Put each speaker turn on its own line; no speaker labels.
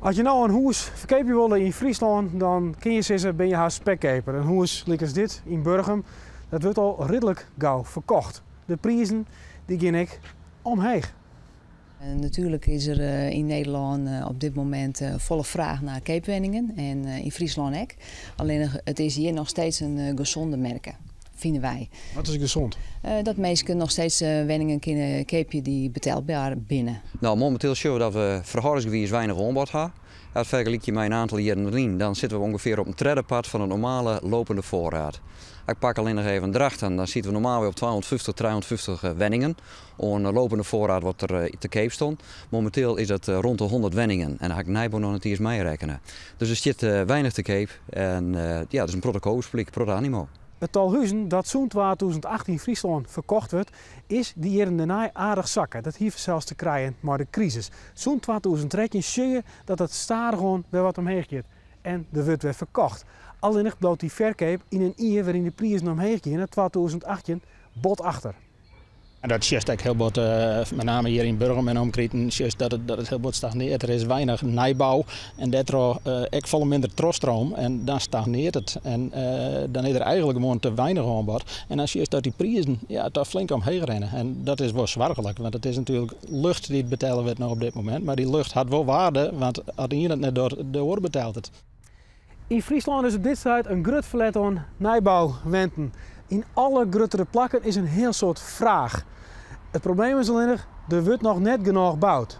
As je no in hûs ferkeapje wolle yn Fryslân, dan kinne je sizze, binne je hast spekkeaper. In hûs lykas dit yn Burgum, dat wurdt al ridlik gau ferkocht. De prizen dy gean ek omheech.
Natuerlik is der yn Nederlân op dit momint folle fraach nei keapwenningen en yn Fryslân ek. Allinnich it is hjir noch steeds in gesonde merke, fine wy.
Wat is gesond?
Dat minsken noch steeds wenningen kinne keapje dy't betelber binne.
No, mominteel sjogge we dat we ferhâldingsgewiis weinich oanbod ha. As fergelykje mei in aantal jierren lyn, dan sitte we ûngefear op in tredde part fan de normale lopende foarraad. Ik pak allinnich even Drachten, dan sitte we normaal wer op 250, 350 wenningen oan lopende foarraad wat der te keap stond. Mominteel is dat rond de 100 wenningen en dan ha ik nijbou noch net iens meirekkene. Dus der stiet weinich te keap en ja, der is in protte koperspublyk, protte animo.
It tal huzen dat sûnt 2008 yn Fryslân ferkocht wurdt, is de jierren dêrnei aardich sakke. Dat hie fansels te krijen mei de krisis. Sûnt 2013 sjogge je dat it stadichoan wer wat omheech giet en der wurdt wer ferkocht. Allinnich bliuwt dy ferkeap yn in jier wêryn de prizen omheech geane, 2018, bot achter.
En dat sjochst ek hiel bot, met name hjir yn Burgum en omkriten, sjochst dat it hiel bot stagneert. Der is weinich nijbou en dêrtroch ek folle minder trochstroom en dan stagneert it. En dan is der eigentlik gewoan te weinich oanbod. En dan sjochst dat dy prizen, ja, toch flink omheech rinne. En dat is wol soarchlik, want it is natuerlik lucht dy't betelle wurdt no op dit momint. Mar dy lucht hat wol waarde, want as ien it net docht, de oar betelt it.
Yn Fryslân is op dit stuit in grut ferlet oan nijbouwenten. Yn alle gruttere plakken is in hiel soad fraach. It probleem is allinnich, der wurdt noch net genôch boud.